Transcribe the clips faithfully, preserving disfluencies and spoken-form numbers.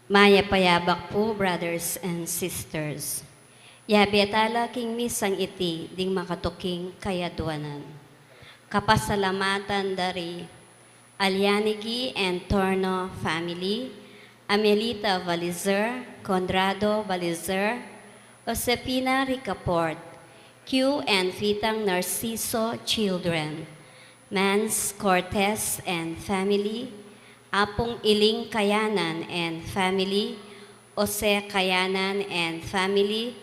Mayap a yabak pu, brothers and sisters. Yabe tala king misang iti ding makatuking kayadwanan. Kapasalamatan da ri Alianigi and Torno family, Amelita Valizer, Conrado Valizer, Josefina Ricaport, Q and Fitang Narciso children, Mans Cortez and family, Apung Iling Kayanan and family, Jose Kayanan and family,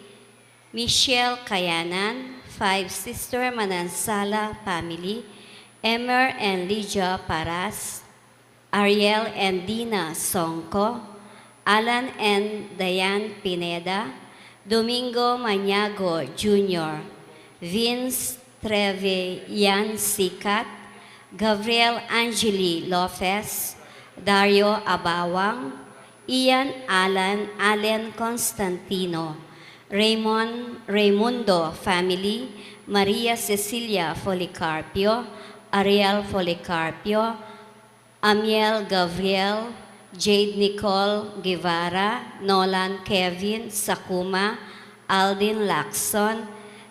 Michelle Kayanan, Five Sister Manansala family, Emer and Lydia Paras, Ariel and Dina Songco, Alan and Diane Pineda, Domingo Maniago Junior, Vince Trevelyan Sicat, Gabriel Angeli Lopez, Dario Abawang, Ian Alan Allen Constantino, Raymond Raymundo family, Maria Cecilia Policarpio, Ariel Policarpio, Amiel Gabriel, Jade Nicole Guevara, Nolan Kevin Sakuma, Aldin Lacson,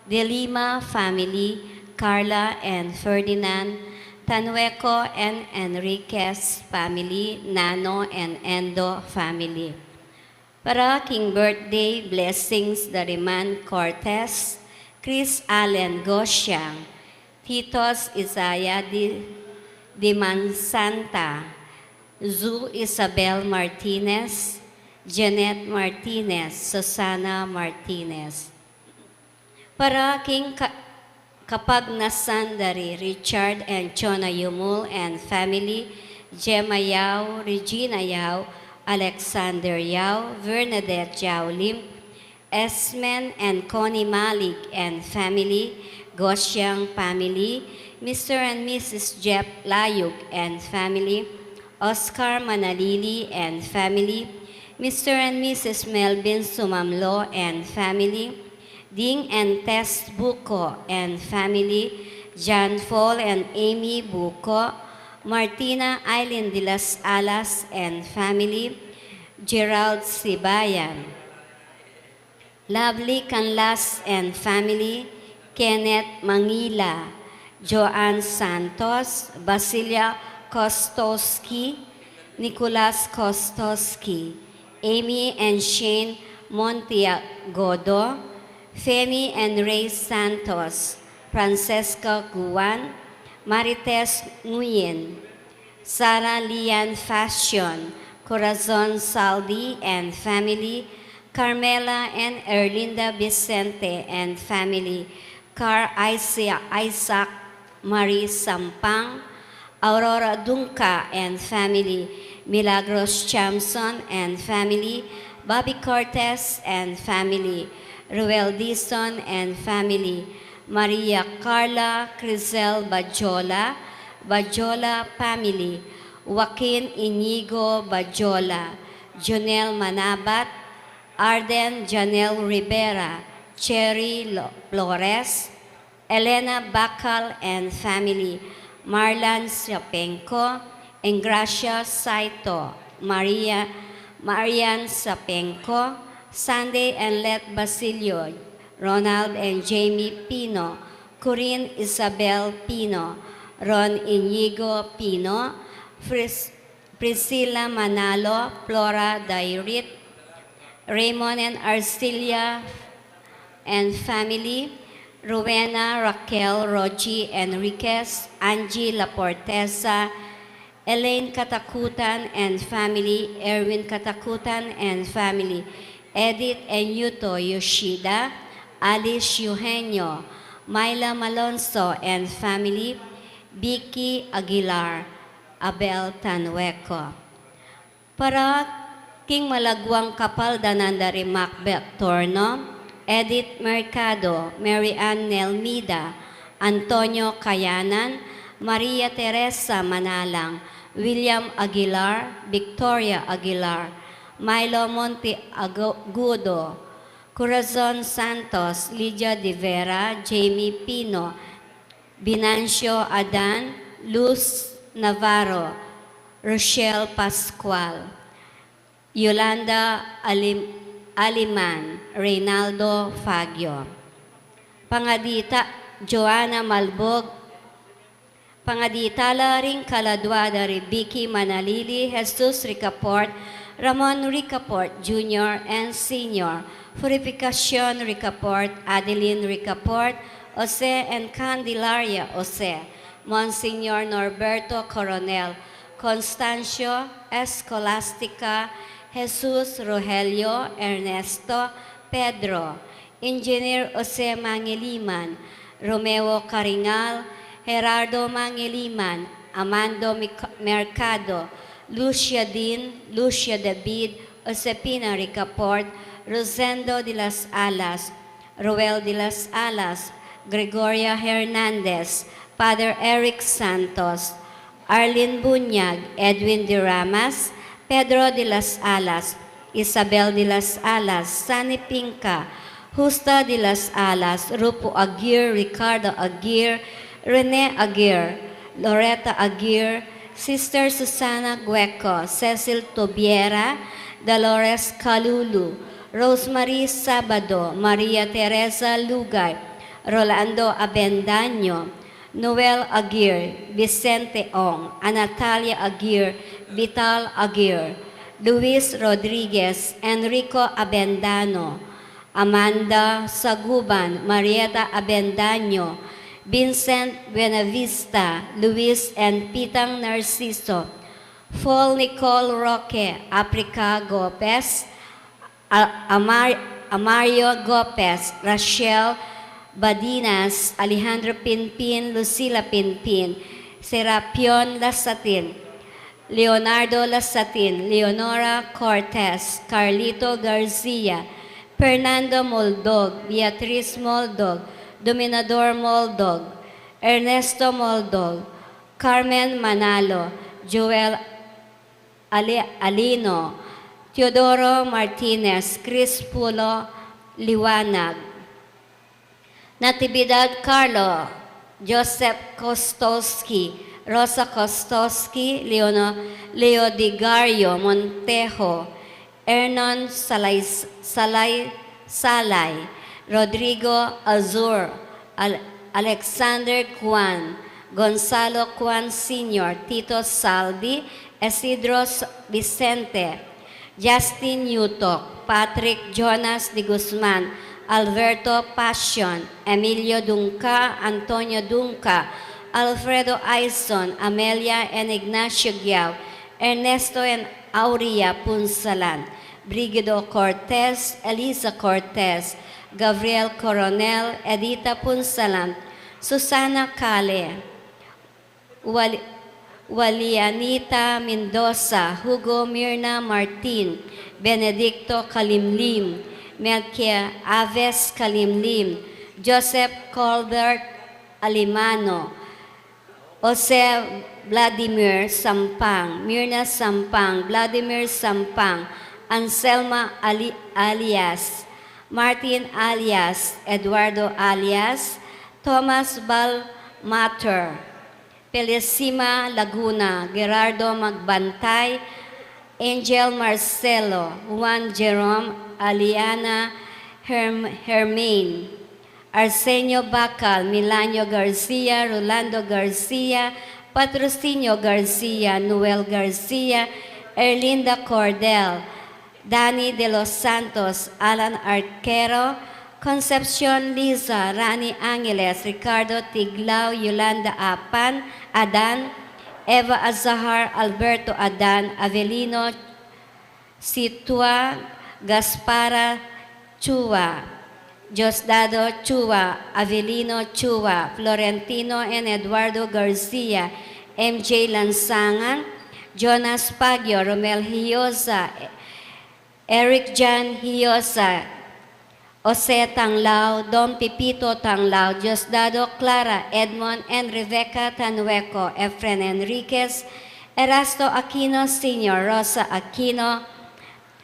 De Lima family, Carla and Ferdinand, Tanueco and Enriquez family, Nano and Endo family. Para king birthday blessings da ri Man Cortez, Chris Allen Gosiang, Titos Isaiah di, di Mansanta, Zu Isabel Martinez, Janet Martinez, Susana Martinez. Para king ka-, kapagnasan da ri Richard and Chona Yumul and family, Gemma Yao, Regina Yao, Alexander Yao, Bernadette Yao Lim, Esmen and Connie Malik and family, Gosiang family, Mister and Missus Jeff Layug and family, Oscar Manalili and family, Mister and Missus Melvin Sumamlo and family, Ding and Tess Buco and family, John Paul and Amy Buco, Martina Eileen de las Alas and family, Gerald Sibayan, Lovely Canlas and family, Kenneth Mangila, Joanne Santos, Basilia Kostowski, Nicolas Kostowski, Amy and Shane Montiagodo, Femi and Ray Santos, Francesca Guan, Marites Nguyen, Sarah Lian Fashion, Corazon Saldi and family, Carmela and Erlinda Vicente and family, Car Isaac, Isaac Marie Sampang, Aurora Dunca and family, Milagros Chamson and family, Bobby Cortez and family, Ruel Dizon and family, Maria Carla Crisel Bajola, Bajola family, Joaquin Inigo Bajola, Junel Manabat, Arden Janel Rivera, Cherry Lo-, Flores, Elena Bacal and family, Marlan Siapenco, Engracia Saito, Maria, Marian Siapenco, Sunday and Let Basilio, Ronald and Jamie Pino, Corinne Isabel Pino, Ron Inigo Pino, Fris-, Priscilla Manalo, Flora Dairit, Raymond and Arcilia and family, Rowena Raquel Rogie Enriquez, Angie Laportesa, Elaine Katakutan and family, Erwin Katakutan and family, Edith and Yuto Yoshida, Alice Eugenio, Myla Malonzo and family, Vicky Aguilar, Abel Tanueco. Para king malaguang kapaldanan da ri Macbeth Torno, Edith Mercado, Mary Ann Nelmida, Antonio Kayanan, Maria Teresa Manalang, William Aguilar, Victoria Aguilar, Milo Monte Agudo, Corazon Santos, Lydia de Vera, Jamie Pino, Venancio Adan, Luz Navarro, Rochelle Pascual. Yolanda Alim-, Aliman, Reynaldo Fagio. Pangadita, Joanna Malbog, pangadita la ring kaladua da ri Vicky Manalili, Jesus Ricaport, Ramon Ricaport Junior and Senior, Purificacion Ricaport, Adeline Ricaport, Jose and Candelaria Jose, Monsignor Norberto Coronel, Constancio, Escolastica, Jesus, Rogelio, Ernesto, Pedro, Engineer Jose Mangiliman, Romeo Caringal, Gerardo Mangiliman, Amando Mic-, Mercado, Lucia Dean, Lucia David, Josepina Ricaport, Rosendo de las Alas, Roel de las Alas, Gregoria Hernandez, Father Eric Santos, Arlene Bunyag, Edwin de Ramas, Pedro de las Alas, Isabel de las Alas, Sunny Pinca, Justa de las Alas, Rupo Aguirre, Ricardo Aguirre, Rene Aguirre, Loretta Aguirre, Sister Susana Gueco, Cecil Tobiera, Dolores Calulu, Rosemary Sabado, Maria Teresa Lugay, Rolando Abendaño, Noel Aguirre, Vicente Ong, Anatalia Aguirre, Vital Aguirre, Luis Rodriguez, Enrico Abendano, Amanda Saguban, Marieta Abendaño, Vincent Buenavista, Luis and Pitang Narciso, Paul Nicole Roque, Africa Gopez, A-, Amar-, Amario Gopez, Rachel Badinas, Alejandro Pinpin, Lucila Pinpin, Serapion Lasatin, Leonardo Lasatin, Leonora Cortez, Carlito Garcia, Fernando Moldog, Beatriz Moldog, Dominador Moldog, Ernesto Moldog, Carmen Manalo, Joel Ale-, Alino, Teodoro Martinez, Chris Pulo Liwanag, Natividad Carlo, Joseph Kostowski, Rosa Kostowski, Leono-, Leodigario Montejo, Ernon Salay, Salay, Salay, Rodrigo Azur, Al-, Alexander Cuan, Gonzalo Cuan Senior, Tito Saldi, Isidro S-, Vicente, Justin Yutok, Patrick Jonas de Guzman, Alberto Passion, Emilio Dunca, Antonio Dunca, Alfredo Aison, Amelia and Ignacio Guiao, Ernesto and Aurea Punsalan, Brigido Cortez, Elisa Cortez, Gabriel Coronel, Edita Punsalan, Susana Cale, Wal-, Walianita Mendoza, Hugo Mirna Martin, Benedicto Kalimlim, Melchia Aves Kalimlim, Joseph Colbert Alimano, Jose Vladimir Sampang, Mirna Sampang, Vladimir Sampang, Anselma Ali-, alias Martin alias Eduardo alias Thomas Balmater, Felicima Laguna, Gerardo Magbantay, Angel Marcelo, Juan Jerome, Aliana Herm-, Hermain, Arsenio Bacal, Milanio Garcia, Rolando Garcia, Patrocinio Garcia, Noel Garcia, Erlinda Cordel, Danny De Los Santos, Alan Arquero, Concepcion Liza, Rani Angeles, Ricardo Tiglao, Yolanda Apan, Adan, Eva Azahar, Alberto Adan, Avelino Situa, Gaspara Chua, Diosdado Chua, Avelino Chua, Florentino and Eduardo Garcia, M J Lansangan, Jonas Pagio, Romel Hiosa, Eric John Hiosa, Jose Tanglao, Don Pipito Tanglao, Diosdado Clara, Edmond and Rebecca Tanueco, Efren Enriquez, Erasto Aquino Senior, Rosa Aquino,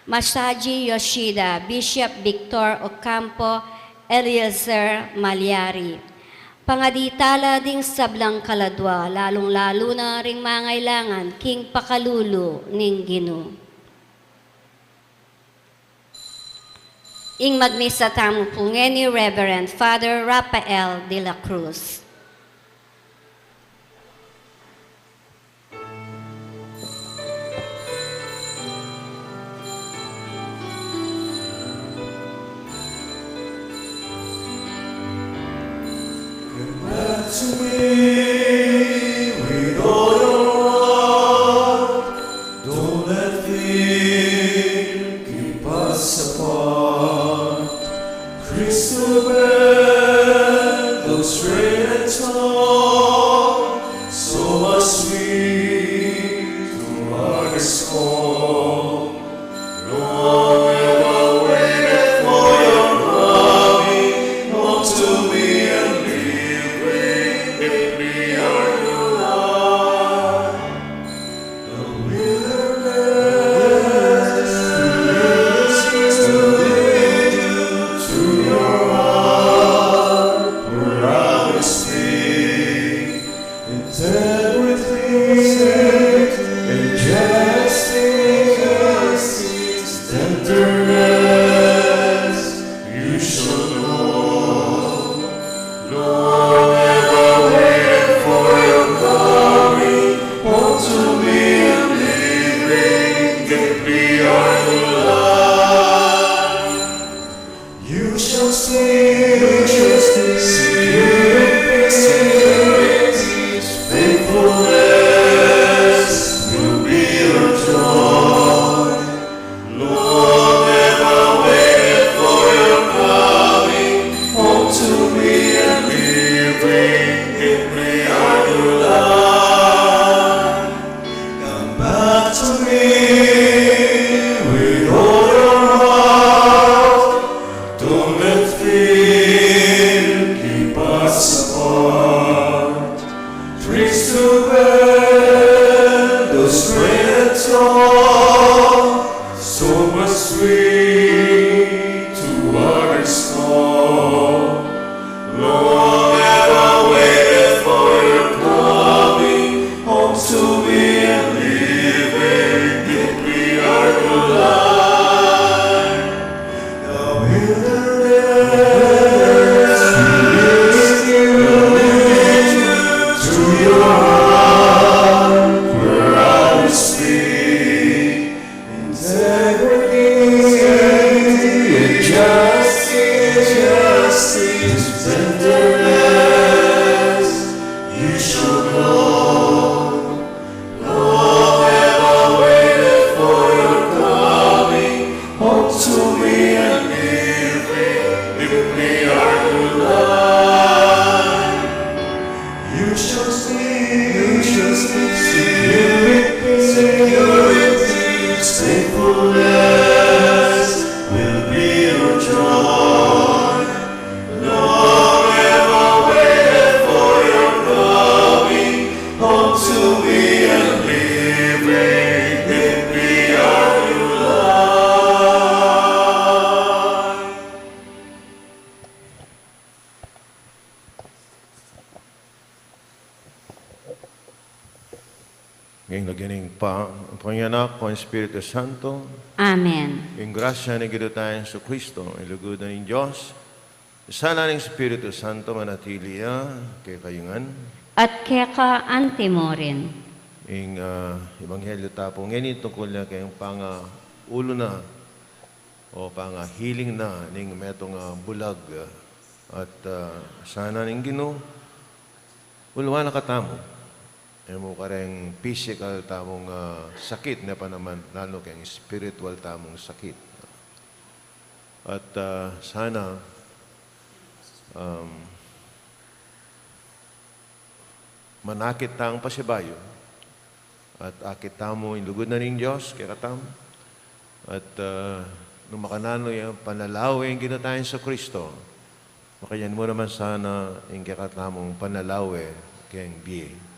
Masaji Yoshida, Bishop Victor Ocampo, Eliezer Malyari. Pangaditala ding sablang kaladua, lalung-lalu na ring mangailangan king pakalulu ning Ginu. Ing magmisa tamu pu ngeni, Reverend Father Rafael de la Cruz. Come back to me with all your heart. Don't let fear keep us apart. Crystal bell, those great and tall, so much sweet to our soul. Long have I waited for your coming home to me, and living in me are you, Lord. The wilderness is to lead you to your heart, where I will speak. Integrity and justice, tenderness, you shall know. Long have I waited for your coming home to me, and living in me are you, Lord. You shall see, you shall see, security, security, faithfulness will be your joy. Long have I waited for your coming home to me, and living in me are you, Lord. Come back to me with all your heart. Don't let fear keep us apart. Trees to bear, those great and tall, so much sweet to our soul. Long have I waited for your coming home to me, and living in me are you, Lord. The wilderness will lead you to your heart, where I will speak. Integrity and justice, justice, tenderness, you shall know. Long have I waited for your coming home to me, and living in me are you, Lord. You shall speak, you shall speak, security, security, faithfulness will be your joy. Long have I waited for your coming home to me, and living in me are you, Lord. King lagyu ning Ibpa, ampo ning Anak, ampo ning Espiritu Santo. Amen. Ing grasya ning Ginu tang Jesucristo, ing lugud na ning Dios, sala ning Espiritu Santo, manatili ya kekayu ngan. At keka anti mu rin. Ing, ah, ebanghelyo ta pu ngeni tungkul ya keng pangaulu na o pangahiling na ning metung a bulag, ah, at, ah, sana ning Ginu, uluan na katamu. E mu kareng physical tamung, ah, sakit, ne pa naman lalu keng spiritual tamung sakit. At, ah, sana, um, manakit tang pasibayu, at akit tamu ing lugud na ning Dios kekatamu, at, ah, nung makananu yang panlalawe ing Ginu tang Jesucristo, makanyan mu naman sana ing kekatamung panlalawe keng bie.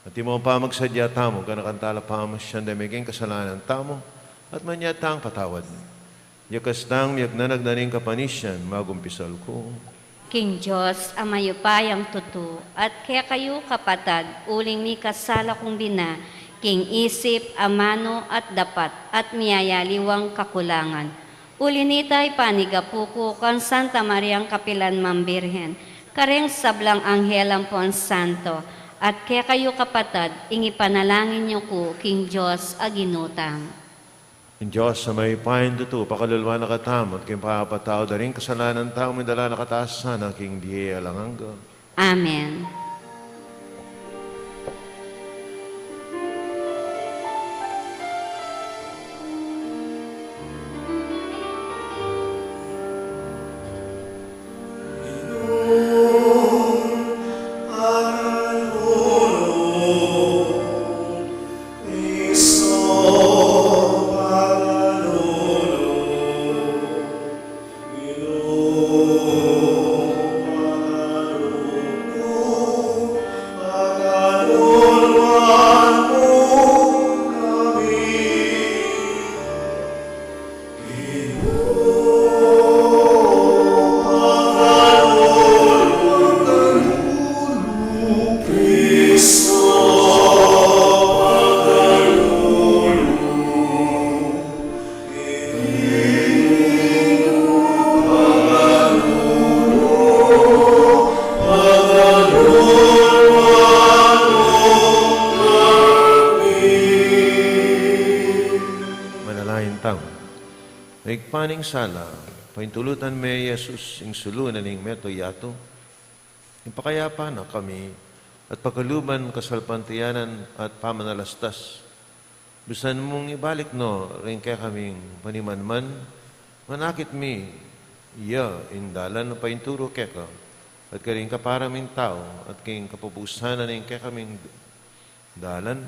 Antimo pamagsadya tamu, ganakan tala pamasian dame king kasalanan tamu, at manyad tang patawad. Yakas tang miyagnanag na ning kapanisian, magumpisal ku. King Dios a mayupayang tutu, at kekayu kapatad, uling mikasala kung bina, king isip, amanu, at dapat, at miyayaliwang kakulangan. Uli nita, ipanigapu ku kang Santa Mariang kapilan man Birhen, kareng sablang anghel ampon santo, at kekayu kapatad, ing ipanalangin yu ku king Dios a Ginu tang. Ing Dios a mayupaya, ing tutu, pakalulu na katamu, at king pamagpatawad da ring kasalanan tamu, idala na katamu sana king bie alang angga. Amen. Manalangin tamu. Ibpa ming sala, paintulutan me i Jesus, ing sulu na ning meto yatu, ing pakayapan na kami, at pakalub man kasalpantayanan at pamanalastas. Busan mung ibalik no ring kekaming panimanman, manakit mi ya ing dalan a painturu keka, at karing kapara ming tau, at king kapupusan na ning kekaming dalan,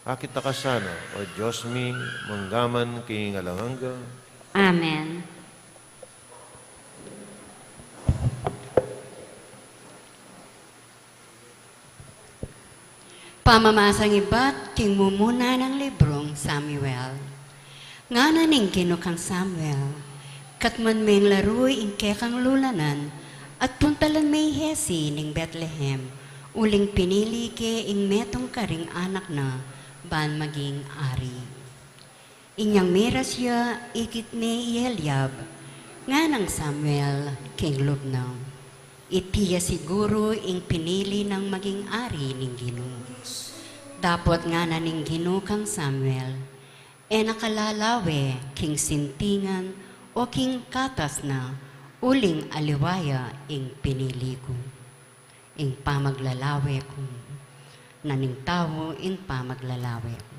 akit na ka sana, O Dios mi, mangga man king alang angga. Amen. Pamamasang ibat king mumuna nang librung Samuel. Ngana ning Ginu kang Samuel, katmuan meng laru ing kekang lulanan, at puntalan me i Jesse ning Betlehem, uling pinili ke ing metung karing anak na, ban maging ari. Inyang miras ya, ikit ne i Eliab, nganang Samuel king lub na. Iti ya siguru ing pinili nang maging ari ning Ginu. Dapot ngana ning Ginu kang Samuel, e na ka lalawe king sintingan o king katas na, uling aliwa ya ing pinili ku. Ing pamaglalawe ku. Naning tau ing pamaglalawe ku.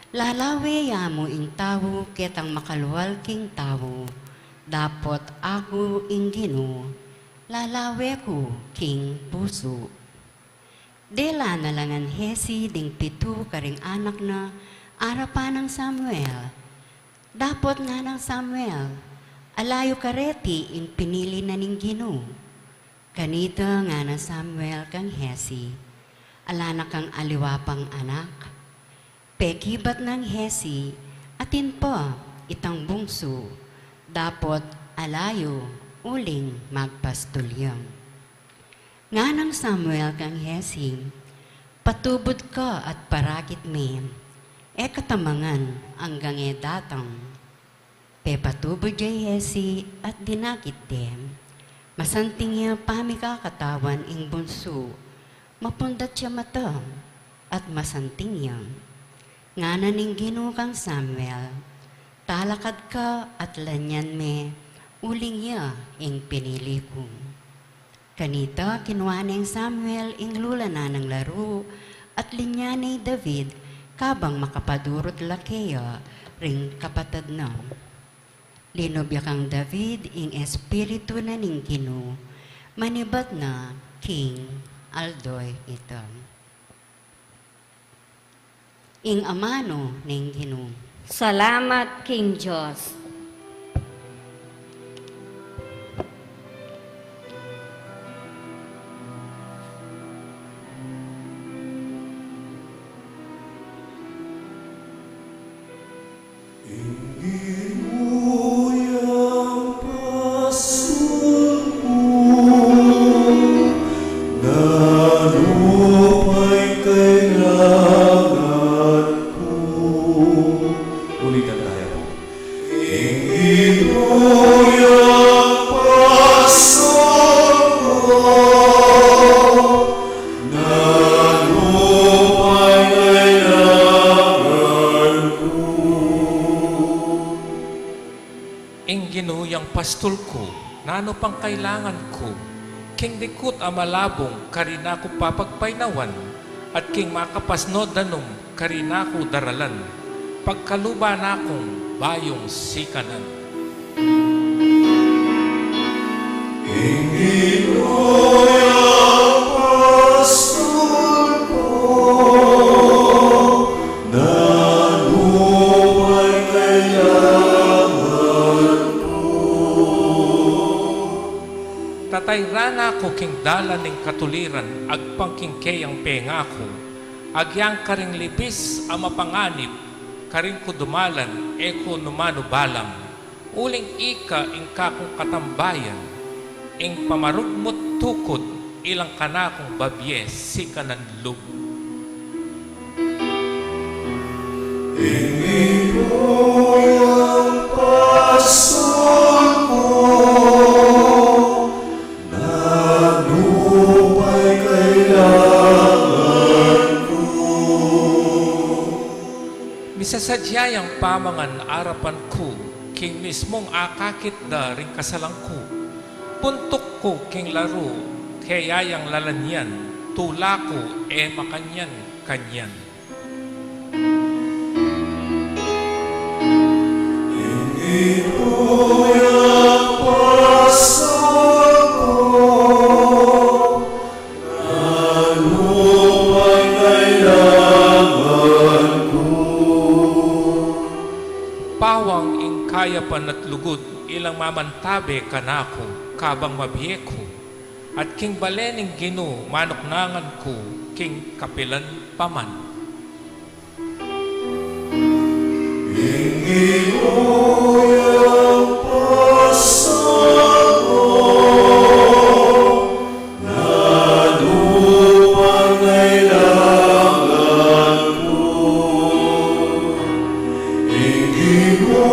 Lalawe ya mu ing tau ketang makalual king tau, dapot aku ing Ginu, lalawe ku king pusu. Dela na la ngan Jesse ding pitu karing anak na arapan nang Samuel. Dapot nganang Samuel, ala yu kareti ing pinili na ning Ginu. Kanita nganang Samuel kang Jesse, ala na kang aliwa pang anak. Pekibat nang Jesse, atin pa itang bungsu, dapot ala yu uling magpastul ya. Nganang Samuel kang Jesse, patubud ka at parakit me, e ka tamangan anggang e datang. Pepatubud ya i Jesse at dinakit de. Masanting ya pamikakatawan ing bunsu, mapundat ya mata, at masanting ya. Ngana ning Ginu kang Samuel, talakad ka at lanyan me, uling ya ing pinili ku. Kanita kinua neng Samuel ing lulanan nang laru, at linyan ne i David, kabang makapadurut la keya ring kapatad na. Linub ya kang David ing Espiritu na ning Ginu, manibat na king aldo ita. Ing amanu ning Ginu. Salamat king Dios. Ing Ginu yang pasul ku, nanu pa ing kailangan ku? Ulitan taya pu. Ing Ginu yang pastul ku, nanu pang kailangan ku? King dikut a malabung, karin na ku papagpainawan, at king makapas no danum, karin na ku daralan, pagkaluban na kung bayung sikanan. Ing Ginu yang pastul ku, nanu pang kailangan ku? Tatayran na ku king dalan ning katuliran, agpang king keyang pengaku, agyang karing libis a mapanganib, karin ku dumalan, e ku nu manubalang. Uling ika ing kakung katambayan, ing pamarugmut tukud, ilang kanakung babie sikanan lub. Ing Ginu yang pastul ku, nanu pang kailangan ku? Misasadya yang pamangan arapan ku, king mismung akakit da ring kasalan ku. Puntuk ku king laru, kaya yang lalanyan, tula ku e makanyan-kanyan. Ing Ginu yang pastul ku, nanu pang kailangan ku? Pawang ing kayapan at lugud, ilang mamantabe kanaku, kabang mabie ku, at king bale ning Ginu manuknangan ku, king kapilan pa man. Ing Ginu yang pastul ku, nanu pang kailangan ku? Ing Ginu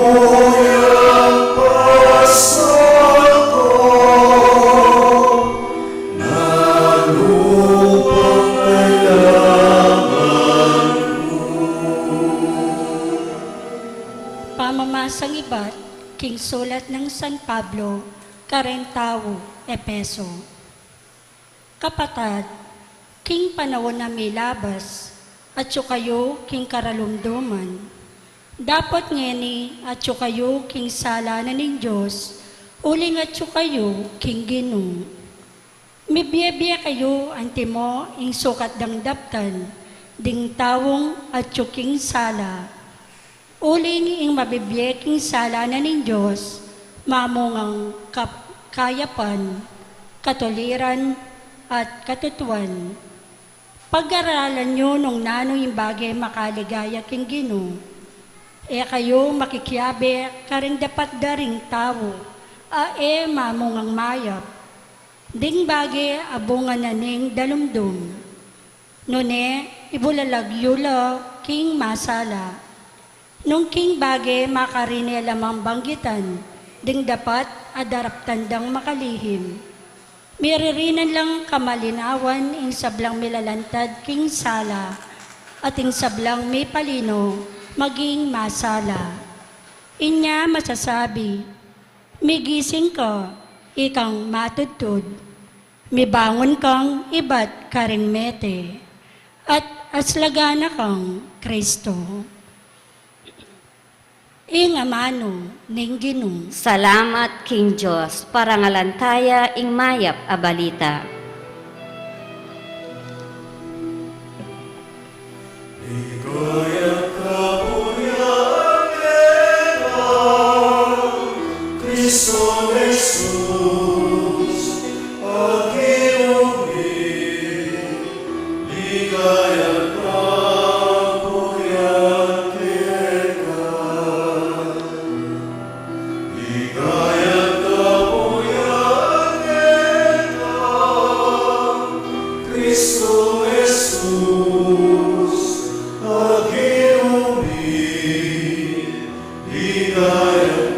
yang pastul ku, nanu pang kailangan ku? Pamamasang ibat king sulat nang San Pablo karing tau Efeso. Kapatad, king panaun a milabas, atyu kayu king karalumduman. Dapot ngeni atyu kayu king sala na ning Dios, uling atyu kayu king Ginu. Mibie-bie kayu antimo ing sukat dang daptan ding taung atyu king sala. Uling ing mabibie king sala na ning Dios, mamungang kap-, kayapan, katuliran, at katutuan. Pag-aralan yu nung nanu ing bage makaligaya king Ginu. E kayu makikiabe karing dapat da ring tau a e mamungang mayap. Ding bage a bunga na ning dalumdum. Nune, ibulalag yu la king masala. Nung king bage makarine la mang banggitan ding dapat a daraptan dang makalihim, miririnan lang kamalinawan ing sablang milalantad king sala, at ing sablang mipalino maging masala. Inya masasabi, migising ka, ikang matudtud. Mibangun kang ibat karing mete, at aslagan na kang Kristo. Ing amanu ning Ginu. Salamat king Dios, parangalan taya ing mayap a balita. Ligaya at kapurian keka, Kristo Jesus, a Ginu mi, ligaya at kapurian keka. Ligaya at kapurian keka, Kristo Jesus, a Ginu mi, ligaya at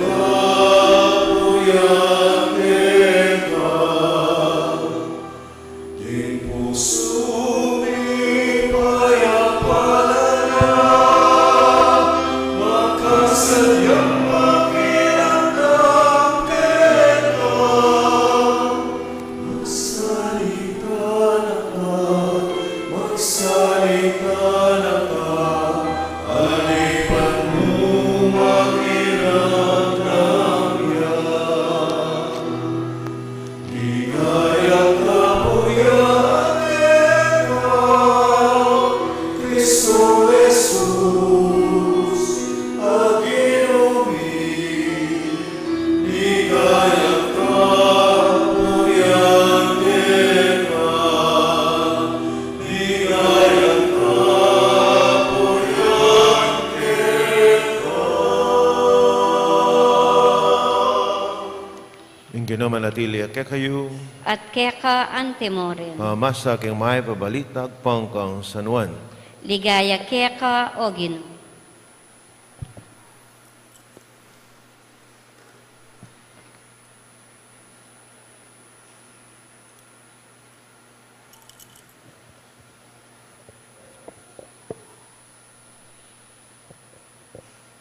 kapurian keka. Ing Ginu manatili ya kekayu. At keka antimurin. Pamasa king mayap a balita agpang kang San Juan. Ligaya keka, o Ginu.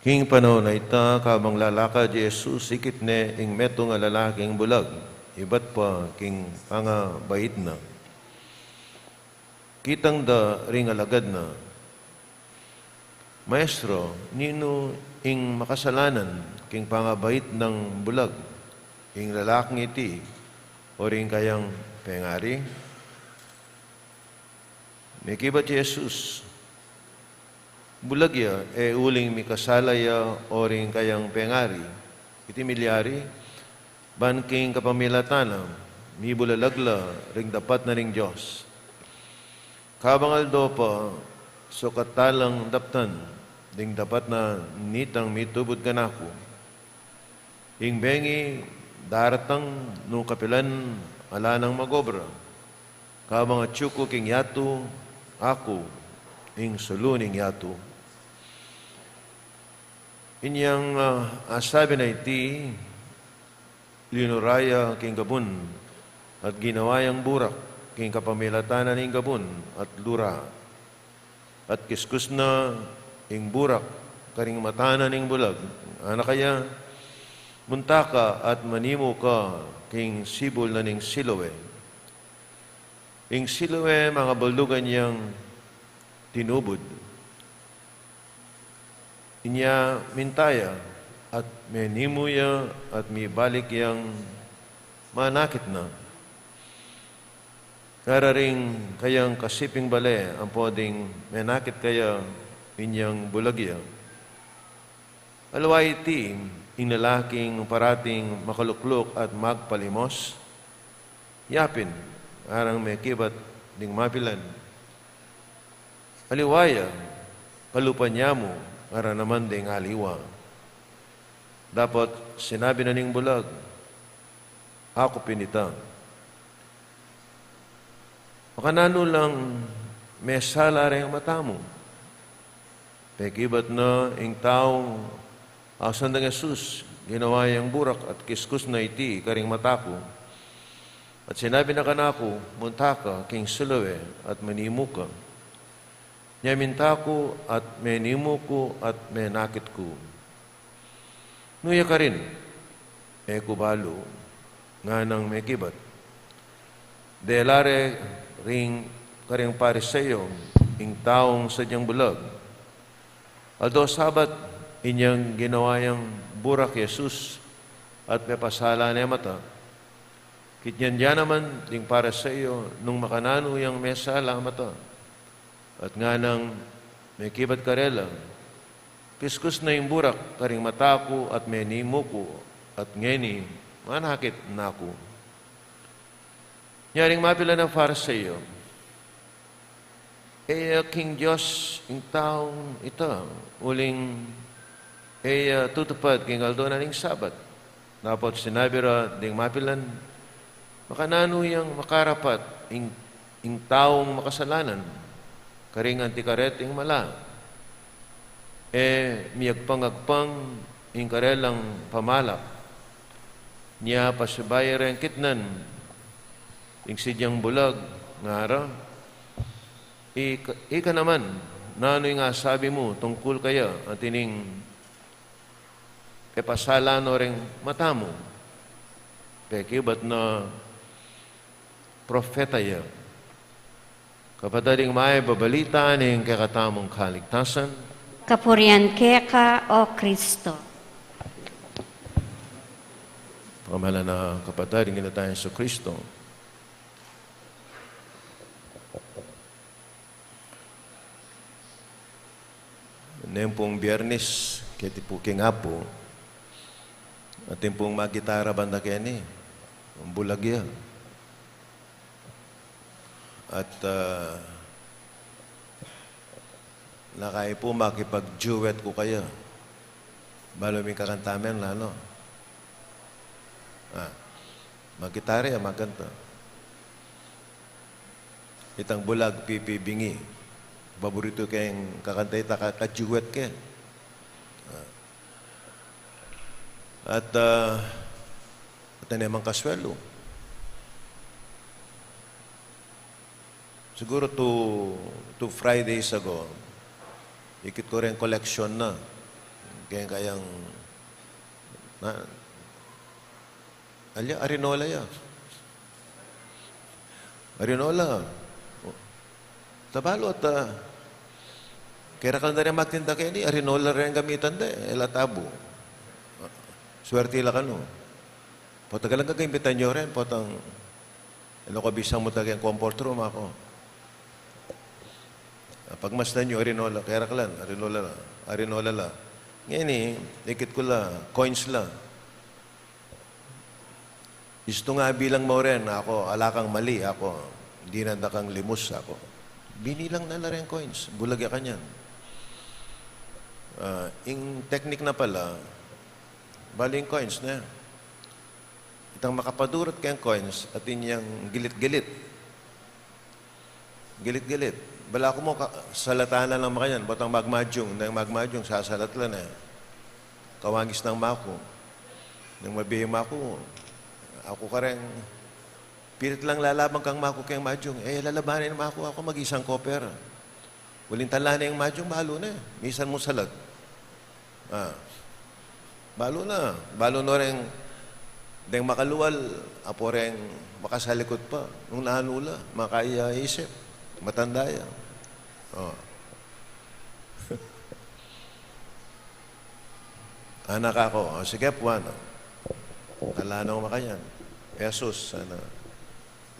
King panaun a ita, kabang lalakad i Jesus, ikit ne ing metung a lalaking bulag, ibat pa king pangabait na. Kitang da ring alagad na, "Maestro, ninu ing makasalanan king pangabait nang bulag, ing lalaking iti, o ring kayang pengari?" Mekibat i Jesus, "Bulag ya, e uling mikasala ya o ring kayang pengari. Iti milyari, ban king kapamilatan na, mibulalag la ring dapat na ning Dios. Kabang aldo pa, sukat ta lang daptan ding dapat na nitang mitubud kanaku. Ing bengi daratang nung kapilan ala nang mag-obra. Kabang atyu ku king yatu, aku ing sulu ning yatu." Inyang, ah, asabi na iti, linura ya king gabun, at ginawa yang burak king kapamilatan na ning gabun at lura. At kiskus na ing burak karing mata na ning bulag. Ngana kaya, "Munta ka at manimu ka king sibul na ning Siloe." Ing Siloe, mangabaldugan yang tinubud. Inya minta ya, at menimu ya, at mibalik yang manakit na. Ngara ring kayang kasiping bale, ampo ding menakit kaya inyang bulag ya. Aliwa iti, ing lalaking parating makalukluk at magpalimos, yapin, ngarang mekibat ding mapilan, "Aliwa ya, kalupa na mu, ngara naman ding aliwa." Dapot sinabi na ning bulag, "Aku pin ita. Makananu lang mesala reng mata mu?" Pekibat na ing taung ausan dang Jesus, "Ginawa yang burak at kiskus na iti karing mata ku. At sinabi na kanaku, 'Munta ka king Siloe at manimu ka.' Nya minta ku at menimu ku at menakit ku." "Nu ya karin, e ku balu," nganang mekibat. Dela re ring, karing Pariseo ing taung sadyang bulag. Aldo Sabat, inyang ginawa yang burak i Jesus at pepasala ne mata. Kitnyan ya naman ding Pariseo nung makananu yang mesala mata. At nganang mekibat karela, "Kiskus na ing burak karing mata ku at menimu ku, at ngeni manakit na ku." Nya ring mapilan a Pariseo, "E ya king Dios ing taung ita, uling e ya tutupad king aldo na ning Sabat." Dapot sinabi ra ding mapilan, "Makananu yang makarapat ing, ing taung makasalanan karing anti kareting mala? E miyagpang-agpang ing karelang pamalak, nya pasibayu reng kitnan ing sadyang bulag, ngara, ika, ika naman, nanu ing asabi mu tungkul kaya, anti ning pepasala no reng mata mu?" Pekibat na, "Propeta ya." Kapatad, ing mayap a balita ning kekatamung kaligtasan. Kapurian keka, o Kristo. Pamalan na kapatad, ing Ginu tang Jesucristo. Neng pung Biernis, keti pu king apu, Atin pung magitara banda keni, bulag ya. At, ah, nakain pu makipag-duet ku kaya. Balu ming kakanta men la, no? Ah, magitara ya, magkanta. Itang bulag, pipi bingi. Paboritu keng kakanta ita, ka-, ka-duet ke. Ah. At, ah, at ane mang kaswelu. Siguro two, two Fridays ago, ikit ku reng koleksyon na. Keng kayang, na, alya, arinola ya. Arinola. Tabalu at, ah, kaya rakal na rin magtinda keni, arinola rin gamitan de, e la tabu. Swerte la kanu. Potang galang gagamitan yu rin, potang, ino ko bisang mu ta keng comfort room aku. Pagmasdan yu, arinola, kaya rakal, arinola la, arinola la. Ngeni, ikit ku la, coins la. Istu nga bilang mu rin, aku, ala kang mali, aku, dinan da kang limus, aku. Binilang na la reng coins, bulag ya kanyan. Ah, ing technique na pala, bali ing coins na, itang makapadurut keng coins, atin yang gilit-gilit. Gilit-gilit. Bala ku mu ka-, salatan na lang makanyan, botang magmadyung, neng magmadyung, sasalat la ne. Kawangis nang maku. Neng mabie maku, aku kareng, pilit lang lalaban kang maku keng madyung. E, lalabanan maku, aku mag-isang kopera. Uling tala ne ing madyung, balu ne. Misan mu salat. Ah. Balu na, balu no reng, deng makalual, apo reng makasalikut pa. Nung nanu la, makaya isip, matanda ya. Oh. Anak aku, o, sige pu, ana. Ala nong makanyan. Pesos, ana.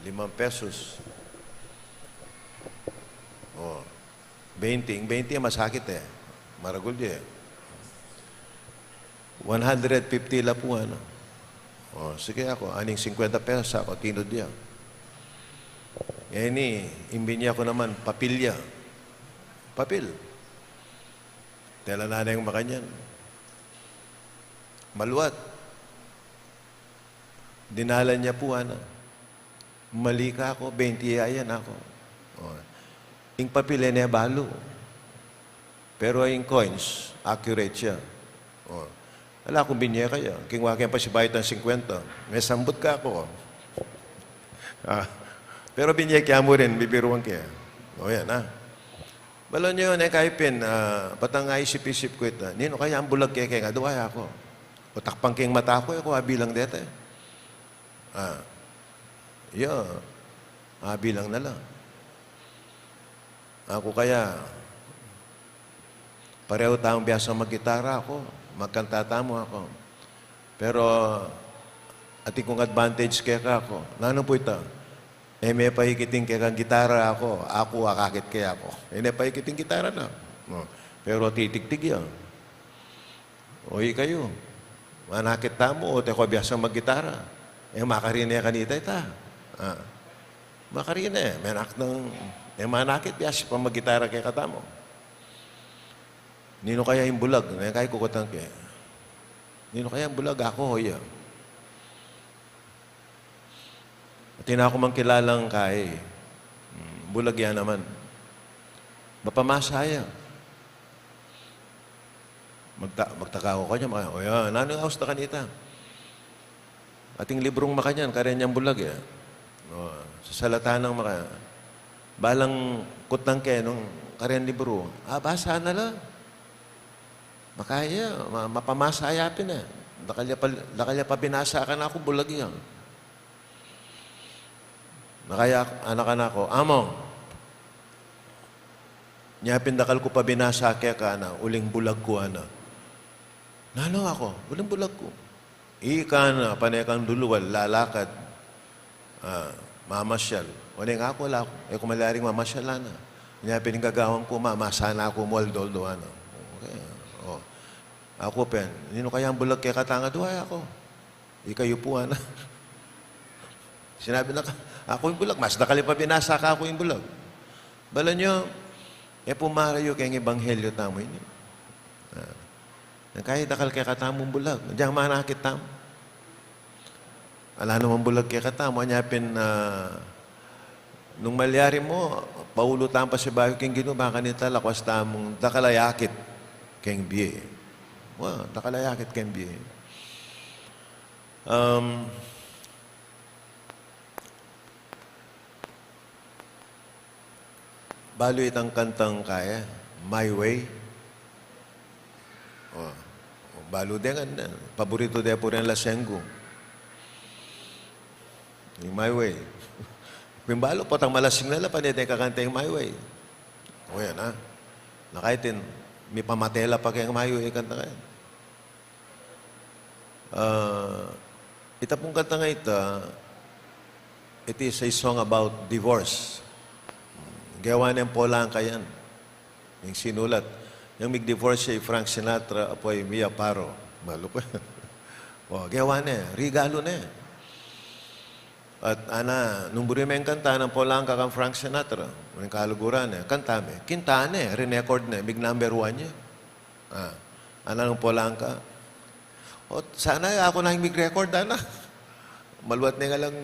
Limang pesos. O. Baynte, ing baynte masakit e. Maragul ya e. One hundred fifty la pu, ana. O, sige aku, aning singkwenta pesos aku, tinud ya. Ngeni, ing binye ku naman, papil ya. Papil. Tela na neng makanyan. Maluat. Dinalan ya pu, ana. Mali ka aku, baynte ya yan aku. O. Ing papil e ne balu. Pero ing coins, accurate ya. O. Ala kung binye kaya. Kingwa ke pasibayu tang singkwenta. Mesambut ka aku. Ah. Pero binye ke ya mu rin, bibiruan ke. O yan, ah. Balu yu, neng kaipin, ah, patang aisip-isip ku ita. Ninu kaya ing bulag kekeng adwa ya aku? O takpan ke ing mata ku, e ku abilang deta. Ah, ya, abilang na la. Aku kaya, parehu tamung biasang maggitara aku, magkanta tamu aku. Pero, atin kung advantage keka aku. Nanu pu ita? E me paikit ing kekang gitara aku, aku akakit ke aku. E ne paikit ing gitara na. No. Pero titigtig ya. O ikayu, manakit tamu, o te ko biasang maggitara. E makarine kanita ita. Ah. Makarine, menak nang, e manakit, biasa pa maggitara kekatamu. Ninu kaya ing bulag? Neng kaikukutan ke. Ninu kaya ing bulag? Aku, o ya. Atin aku mang kilalang kai. Hmm, bulag ya naman. Mapamasa ya. Magta-, magtaka aku kanyan, maka-, o ya, nanu ing aus da kanita? Atin librung makanyan, kareng yang bulag ya. O, sasalatan nang maka-, balang kutnan ke nung kareng libru. Ah, basa na la. Makaya, ma-, mapamasa ya pin e. Dakal ya pa, dakal ya pa binasa kanaku, bulag ya. Makaya, anak-anak ku, Among, nya pin dakal ku pa binasa keka, ana, uling bulag ku, ana. Nanu aku? Uling bulag ku. Ika na, pane kang luluwal, lalakad. Ah, mamasyal. O, neng aku, ala ku, e ku mala ring mamasyal, ana. Nya pin ing gagawan ku, ma-, masa na ku mu aldo-aldo, ana. Okay. O. Aku pin, ninu kaya ing bulag kekatang adwa ya aku? Ikayu pu, ana. Sinabi na ka, aku ing bulag, mas dakal ya pa binasa kaku ing bulag. Balamu, e pu marayu keng ebanghelyo tamu ini. Ah. Nung kaya dakal kekatamung bulag, agyang manakit tamu. Ala namang bulag kekatamu, anya pin, ah, nung malyari mu, paulu tamu pasibayu king Ginu, makanita lakwas tamung dakal a akit keng bie. Wa, dakal a akit keng bie. Um, Balu itang kantang kaya, My Way. O, balu de ngan, e, paboritu de pu reng lasenggu. Ing My Way. Pin balu, potang malasing na la, pane de kakanta ing My Way. O, yan, a. Na kaya itin, mipamate la pa keng My Way, kanta kaya. Ah, ita pung kantang ita, it is a song about divorce. Gewa neng Polangka yan. Ing sinulat. Yang mig-divorce ya i Frank Sinatra, apo i Mia Farrow. Balu ku. O, gewa ne, rigalu ne. At ana, nung buri meng kanta nang Polangka kang Frank Sinatra, ing kaluguran ne, kanta me. Kinta ne, rinekord ne, mig-number one ya. Ah, ana nung Polangka. O, sana aku na ing mig-record, ana. Maluat ne nga lang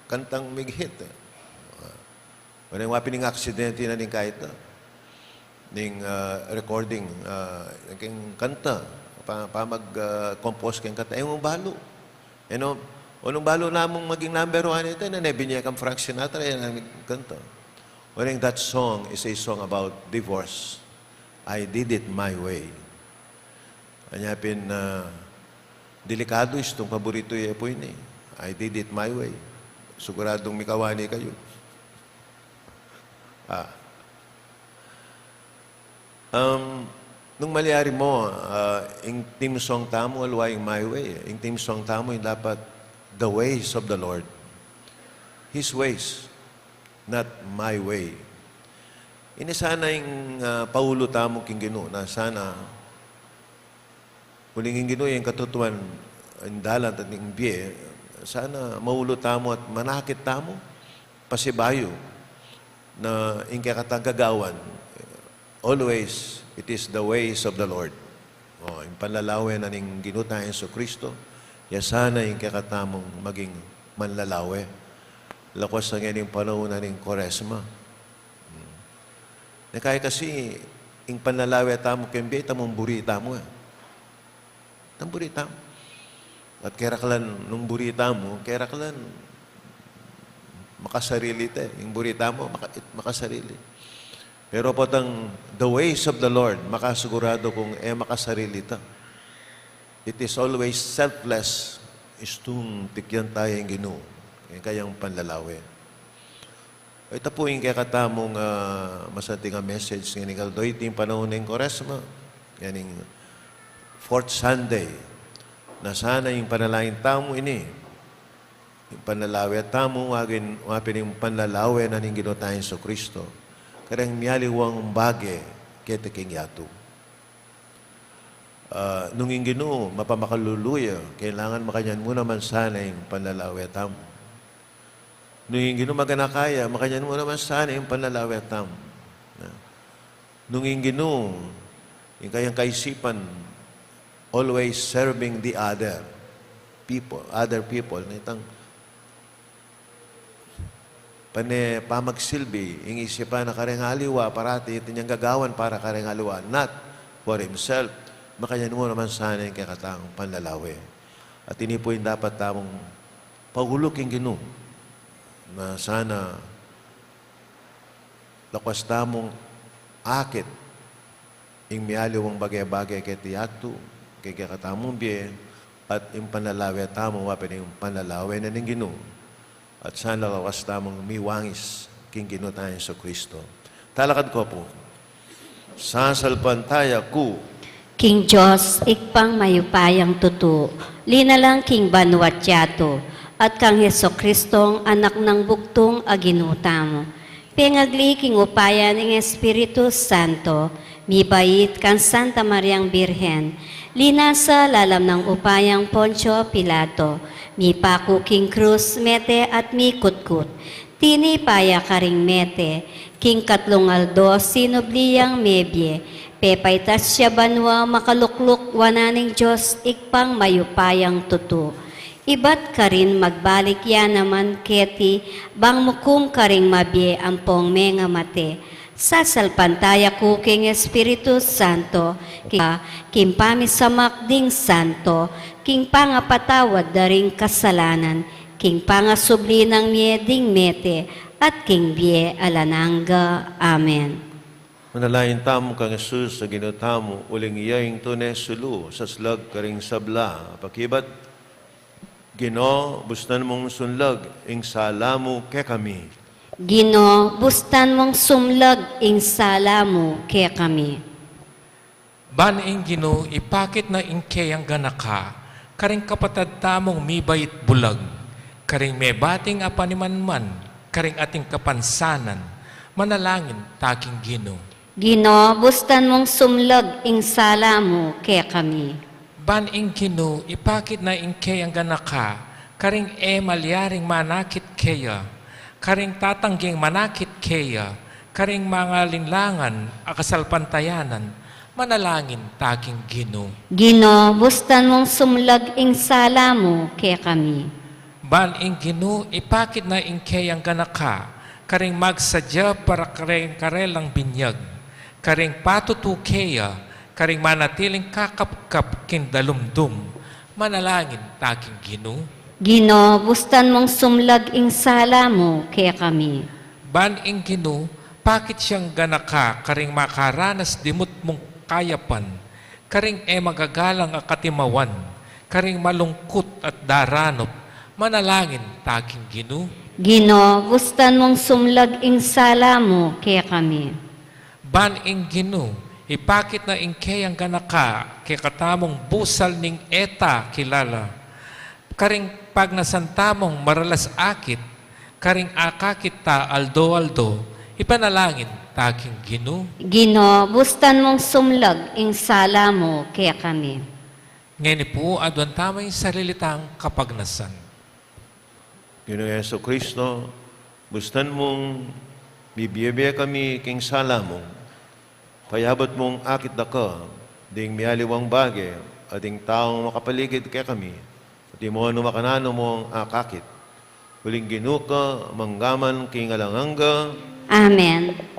kantang mig-hit, e. Ah. Wa neng wa pin ing aksidente na ning kaya ita. Ning, ah, recording, ah, keng kanta. Pa, pa mag, ah, compose keng kanta. E, nung balu. E, no, o nung balu namung maging number one ita, na ne binye kang Frank Sinatra, e, na kanta. Wa neng that song is a song about divorce. I did it my way. Anya pin, ah, delikadu istung paboritu ye pu ini. I did it my way. Siguradung mikawani kayu. Ah. Um, nung malyari mu, ah, ing theme song tamu, aliwa ing My Way. Ing theme song tamu, ing dapat The Ways of the Lord. His ways, not my way. Ini sana ing, ah, paulu tamu king Ginu, na sana uling ing Ginu ya ing katutuan, ing dalan, at ing bie, sana maulu tamu at manakit tamu, pasibayu, na ing kekatang gagawan, always, it is the ways of the Lord. O, ing panlalawe na ning Ginu tang Jesucristo, ya sana ing kekatamung maging manlalawe. Lakwas na ngeni ing panaun na ning Kuaresma. Hmm. Nung kaya kasi, ing panlalawe tamu keng bie, ita mung buri tamu, e. Ita mung buri tamu. At keraklan nung buri tamu, keraklan makasarili ta, e. Ing buri tamu, maka-, makasarili. Pero potang the ways of the Lord, makasiguradu kung e makasarili ta. It is always selfless, istung tikyan ta ya ing Ginu, ing kayang panlalawe. Ita pu ing kekatamung, ah, masanting a message ngening aldo, iti ing panaun ning Kuaresma, ngening fourth Sunday, na sana ing panalangin tamu ini, ing panlalawe tamu, wa pin, wa pin ing panlalawe na ning Ginu tang Jesucristo, kareng mialiwang bage keti king yatu. Ah, nung ing Ginu mapamakalulu ya, kailangan makanyan mu naman sana ing panlalawe tamu. Nung ing Ginu maganaka ya, makanyan mu naman sana ing panlalawe tamu. Na, nung ing Ginu, ing kayang kaisipan, always serving the other people, other people, na itang pane pamagsilbi, ing isipan na kareng aliwa, parati atin yang gagawan para kareng aliwa, not for himself. Makanyan mu naman sana ing kekatang panlalawe. At ini pu ing dapat tamung paulu king Ginu, na sana lakwas tamung akit ing mialiwang bage-bage keti yatu, keng kekatamung bie, at ing panlalawe tamu, wa pin ing panlalawe na ning Ginu. At sana lakwas tamung miwangis king Ginu tang Jesucristo. Talakad ko pu. Sasalpantaya ku king Dios, Ibpang mayupayang tutu, linalang king banua't yatu, at kang Jesucristong Anak nang bugtung a Ginu tamu. Pengagli king upaya ning Espiritu Santo, mibait kang Santa Mariang Birhen, linasa lalam nang upayang Poncio Pilato, Mipaku king krus mete at mikutkut. Tinipa ya karing mete, king katlung aldo sinubli yang mebie, pepaitas ya banua, makalukluk wanan ning Dios Ibpang mayupayang tutu. Ibat karin magbalik ya naman keti, bang mukum karing mabie ampong mengamate. Sasalpantaya ku king Espiritu Santo, king, king pamisamak ding santo, king pangapatawad da ring kasalanan, king pangasubli nang mie ding mete, at king bie alang angga. Amen. Manalangin tamu kang Jesus a Ginu tamu, uling iya ing tune sulu, saslag karing sabla, pakibat. Ginu, bustan mung sunlag ing sala mu kekami. Ginu, bustan mung sumlag ing sala mu kekami. Ban ing Ginu ipakit na ing keyang ganaka, karing kapatad tamung mibait bulag, karing mebating apanimanman, karing ating kapansanan, manalangin ta king Ginu. Ginu, bustan mung sumlag ing sala mu kekami. Ban ing Ginu ipakit na ing keyang ganaka, karing e malyaring manakit keya, karing tatangging manakit keya, karing mangalinlangan a kasalpantayanan, manalangin ta king Ginu. Ginu, bustan mung sumlag ing sala mu kekami. Ban ing Ginu ipakit na ing keyang ganaka, karing magsadya para karing karelang binyag, karing patutu keya, karing manatiling kakapkap king dalumdum, manalangin ta king Ginu. Ginu, bustan mung sumlag ing sala mu kekami. Ban ing Ginu pakit yang ganaka, karing makaranas dimut mung kayapan, karing e magagalang a katimawan, karing malungkut at daranup, manalangin ta king Ginu. Ginu, bustan mung sumlag ing sala mu kekami. Ban ing Ginu ipakit na ing keyang ganaka kekatamung busal ning e ta kilala, karing pagnasan tamung maralas akit, karing akakit ta aldo-aldo, ipanalangin ta king Ginu. Ginu, bustan mung sumlag ing sala mu kekami. Ngeni pu, aduan tamu ing sarili tang kapagnasan. Ginung Jesucristo, bustan mung bibie-bie kami king sala mu, payabat mung akit da ka ding mialiwang bage, at ding taung makapaligid kekami, at imo nung makananu mung akakit. Uling Ginu ka, mangga man king alang angga. Amen.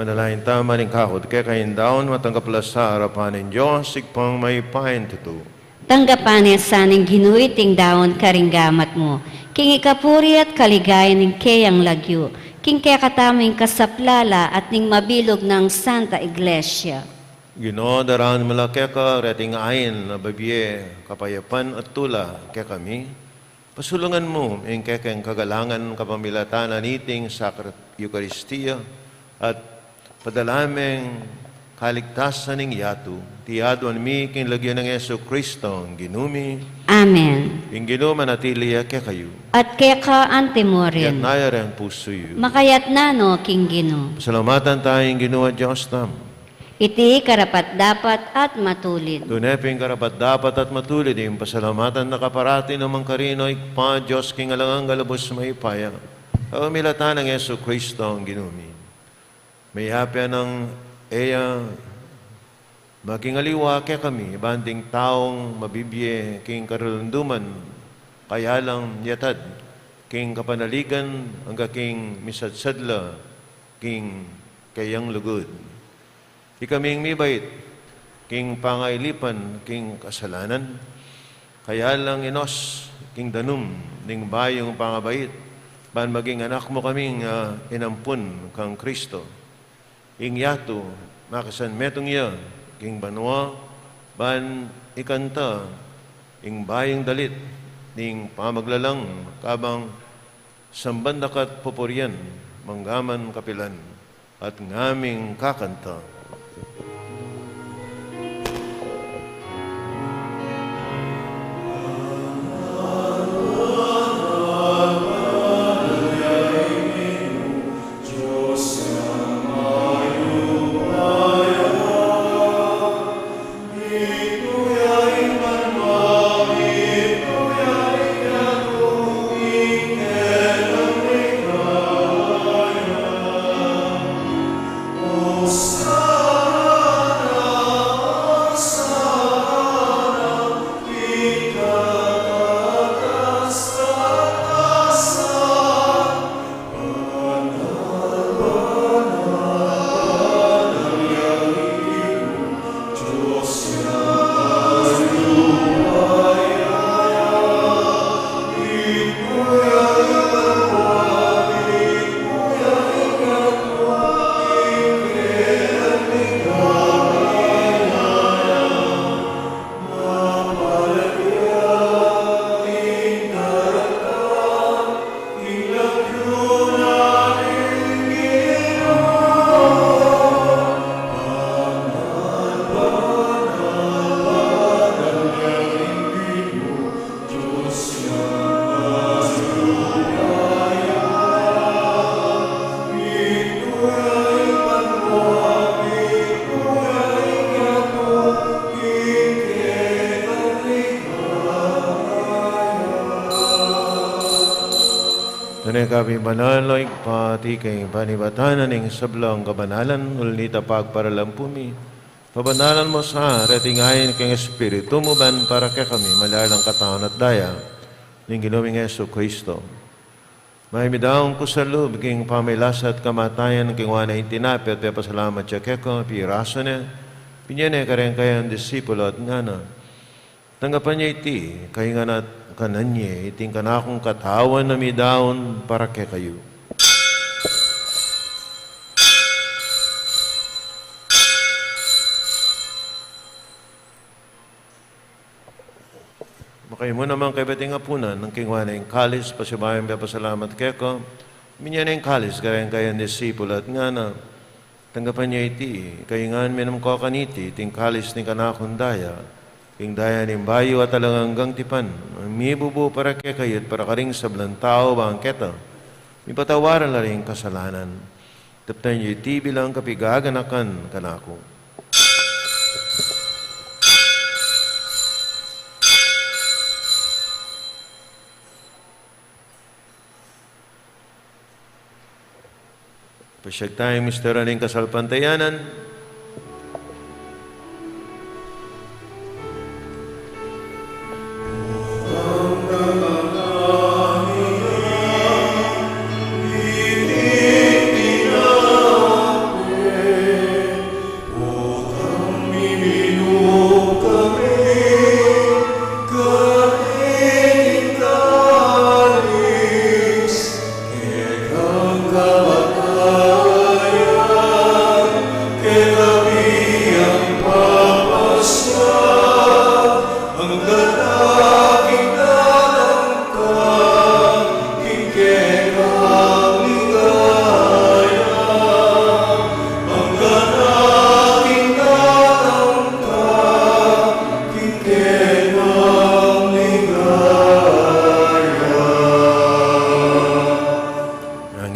Manalangin tamu, malingkakut keka ing daun, matanggap la sa arapan ning Dios Ibpang mayupayang tutu. Tanggapan na sa ning Ginu iting daun karing gamat mu, king ikapuri at kaligayan ning keyang lagyu, king kekatamung kasaplalan at ning mabilug nang Santa Iglesia. Ginu, daraun mu la keka reting ain a bibie kapayapan at tula kekami. Pasulungan mu ing kekeng kagalangan kapamilatan niting sakra-, Eukaristia, at padala meng kaligtasan ning yatu. Iti aduan mi king lagyu nang Jesucristo, Ginu mi. Amen. Ing Ginu manatili ya kekayu. At keka anti mu rin. Itas yu reng pusu yu. Makaitas no king Ginu. Pasalamatan taya ing Ginu a Dios tamu. Iti karapat-dapat at matulid. Tune pin karapat-dapat at matulid ing pasalamatan da ka parati nung mangkarin, O Ibpa, Dios king alang angga, lubus mayupaya, kapamilatan nang Jesucristo, Ginu mi. Mayap ya nang e ya maging aliwa kekami, ban ding taung mabibie king karunduman, kaya lang yatad king kapanaligan angga king misadsad la king keyang lugud. Ikaming mibait king pangailipan king kasalanan, kaya lang inos king danum ning bayung pangabait, ban maging anak mu kaming, ah, inampun kang Kristo. Ing yatu, makisanmetung ya king banua, ban ikanta ing bayung dalit ning pamaglalang, kabang samban da ka at pupurian, mangga man kapilan. At ngaming kakanta. Tune ka pin banal, O Ibpa, iti kayang panibatan na ning sablang kabanalan, ulit na pagparalampu mi. Pabanalan mu sa reting ain king Espiritu mu, ban para kekami maging katawan at daya ning Ginu ming Jesucristo. Mayap mi daun kusang lub king pamagkasakit at kamatayan, kinua ne ing tinape at pepasalamat ya keka, pirasu ne, binie ne kareng kayang disipulo at ngana: Tanggapan ye iti, kayu ngan at kanan ye, iti ing kanakung katawan a midaun para kekayu. Makayu mu naman kaybat ing apunan, nung kinua ne ing kalis, pasibayu yang pepasalamat keka, binie ne ing kalis kareng kayang disipulo at ngana: Tanggapan ye iti, kayu ngan minum ko kaniti, iti ing kalis ning kanakung daya, ing daya ning bayu at alang anggang tipan, a mibubu para kekayu at para karing sablang tau, bang keta mipatawad la ring kasalanan. Daptan ye iti bilang kapaganakan kanaku. Pasyag taya ing misteryu ning kasalpantayanan.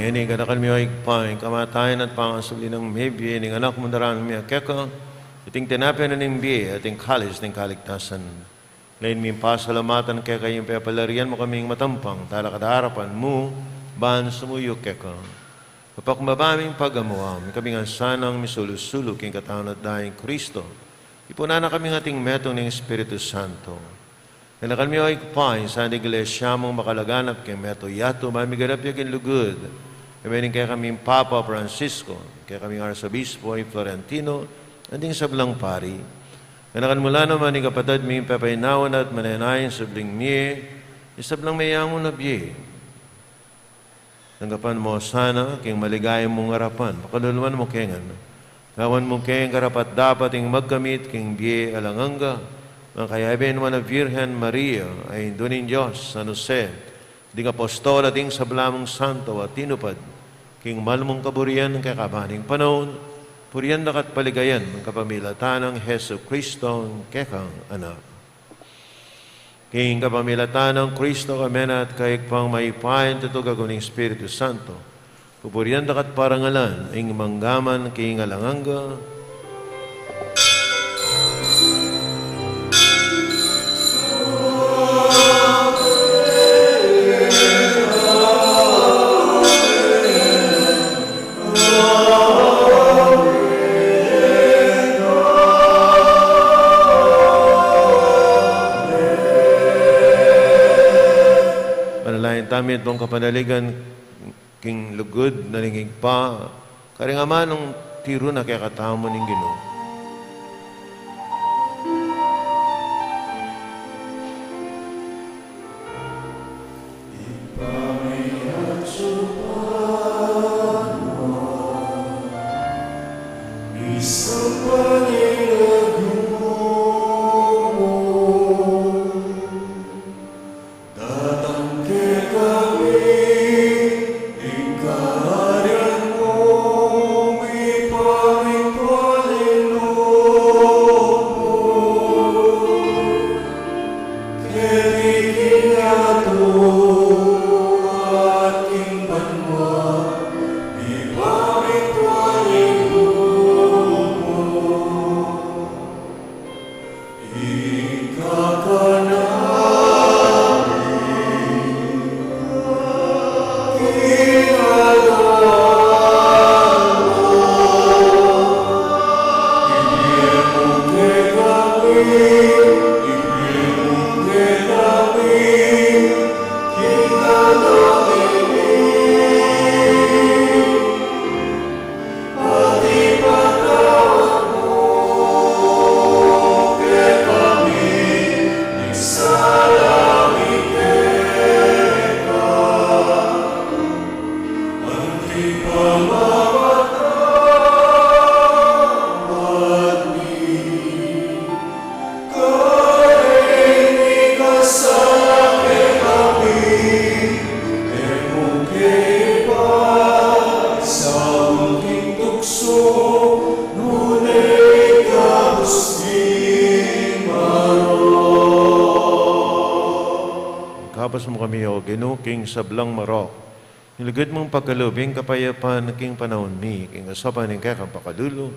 Ngeni, ganakan mi, O Ibpa, ing kamatayan at pangasubli nang mebie ning Anak mung daraun mi keka, iting tinape na ning bie at ing kalis ning kaligtasan. Lain ming pasalamatan keka ing pepalarian mu kaming matampang talakad king arapan mu ban sumuyu keka. Kapagmaba ming pagamuan, ikami ngan sanang misulu-sulu king katawan at daya nang Kristo, ipunan na kami ngan king metung ning Espiritu Santo. Ganakan mi, O Ibpa, ing santing Iglesia mung makalaganap king meto yatu, ban miganap ya king lugud, kayabe ning kekaming Papa Francisco, kekaming Arsobispo i Florentino, at ding sablang pari. Ganakan mu la naman ing kapatad ming pepainawa na at manenaya ing subling mie, ing sablang meyangu na bie. Tanggapan mu la sana king maligaya mung arapan, pakaluluan mu ke ngan. Gawan mu keng karapat-dapat ing magkamit king bie alang angga, kayabe nang Nuan a Virgen Maria, a Indu ning Dios, San Jose, ding apostol at ding sabla mung santo a tinupad king mal mung kaburian kekaba ning panaun, purian da ka at paligayan king kapamilatan nang Jesucristo, kekang Anak. King kapamilatan nang Kristo, kami na at kaybat mayupayang tutu, agung Espiritu Santo, pupurian da ka at parangalan ing mangga man king alang angga. Manalangin tamu, itang kapanaligan king lugud na ning Ibpa, karing amanung tiru na kekatamu ning Ginu. Datang kekami ing kaharian mu, mipamintuan ing lub mu. Keti king yatu at king banua, mipamintuan ing lub mu. Ing kakanan mi king aldo-aldo, ibie mu kekami, ibie mu kekami king aldo ngeni, at ipatawad mu kekami ing sala mi keka, anti pamamatawad mi karing mikasala kekami, e mu ke paisaul king tuksu, nune ikabus king marok. Ikabus mu kami, O Ginu, king sablang marok. Ing lugud mung pakalub ing kapayapan king panaun mi, king kasaupan ning kekang pakalulu,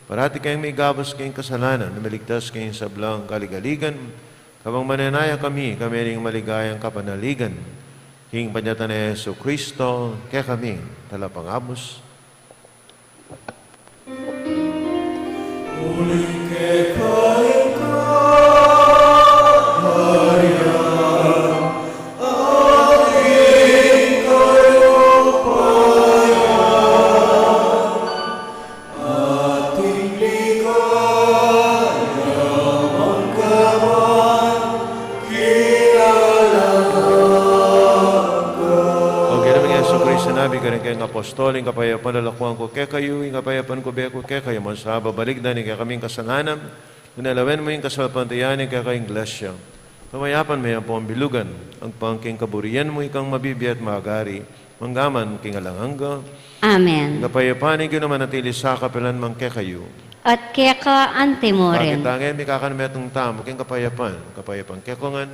parati keng migabus king kasalanan, miligtas king sablang kaligaligan, kabang manenaya kami, kami ring maligayang kapanaligan, king panyatang nang Jesucristo, kekaming Talapangabus. Uling keka ing kaharian, at ing kayupayan, at ing ligaya mangga man king alang angga. O Ginu ming Jesucristo, sinabi mu karing kekang apostol, ing kapayapan lakuan ku kekayu, ing kapayapan ku ibie ku kekayu, mansababalikdan ing kekaming kasalanan, nune lawen mu ing kasalpantayanan ning kekang Iglesia. Kamayapan me ampong bilugan, agpang king kaburian mu ikang mabibie at magari, mangga man king alang angga. Amen. Ing kapayapan ning Ginu manatili sa kapilan man kekayu. At keka antimurin. Bakit tangin mikakan metung tamu king kapayapan, kapayapan keko ngan.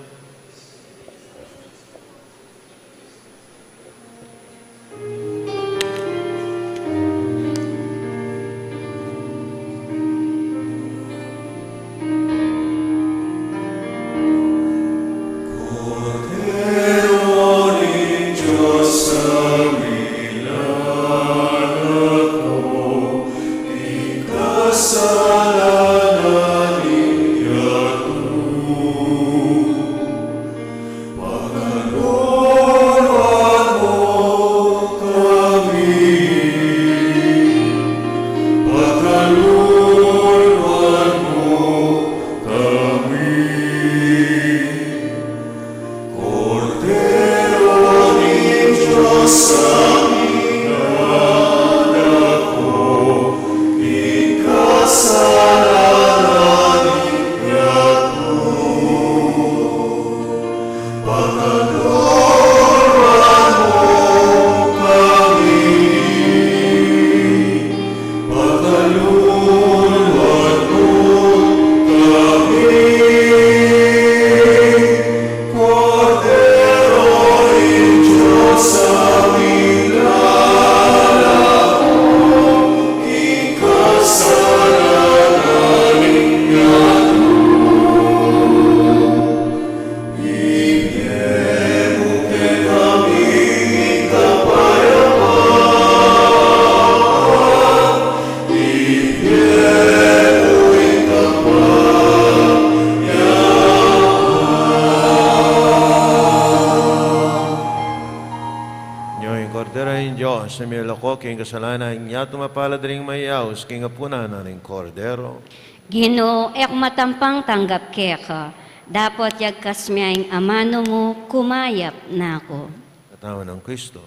Ing Kordero ning Dios, a milako king kasalanan ning yatu, mapalad ding mayaus king apunan na ning Kordero. Ginu, e ku matampang tanggap keka, dapot yagkas me ing amanu mu, kumayap na ku. Katawan nang Kristo.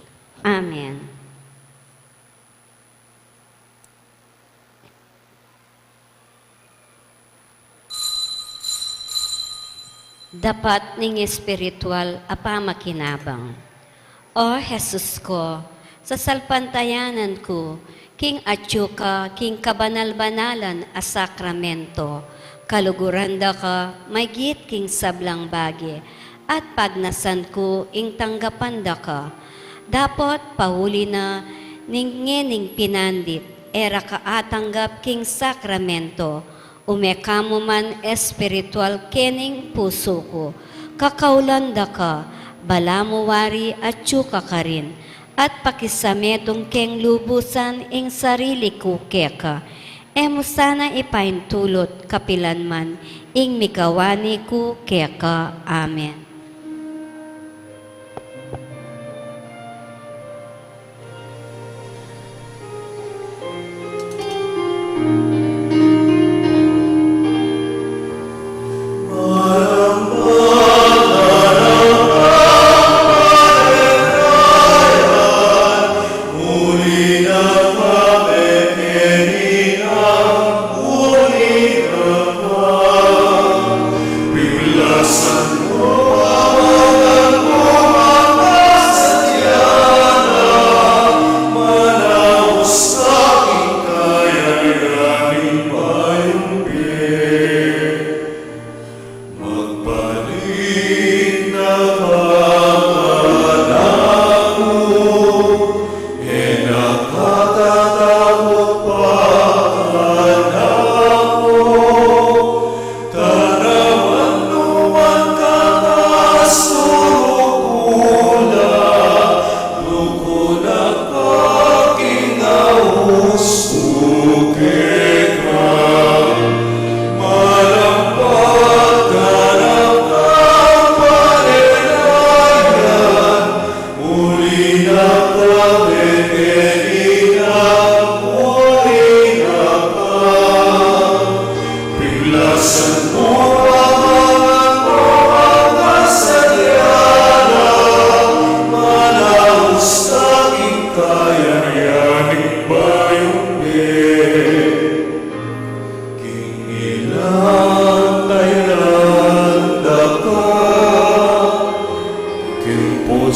Amen. Dapat ning espiritual a pamakinabang. O Jesus ku, sasalpantayanan ku king atyu ka king kabanal-banalan a sakramento, kaluguran da ka maygit king sablang bage, at pagnasan ku ing tanggapan da ka. Dapot pauli na ning ngening pinandit, e ra ka atanggap king sakramento, ume ka mu man espiritual kening pusu ku, kakaulan da ka, balamu wari atyu ka karin, at pakisametung keng lubusan ing sarili ku keka. E mu sana ipaintulut kapilan man ing mikawani ku keka. Amen.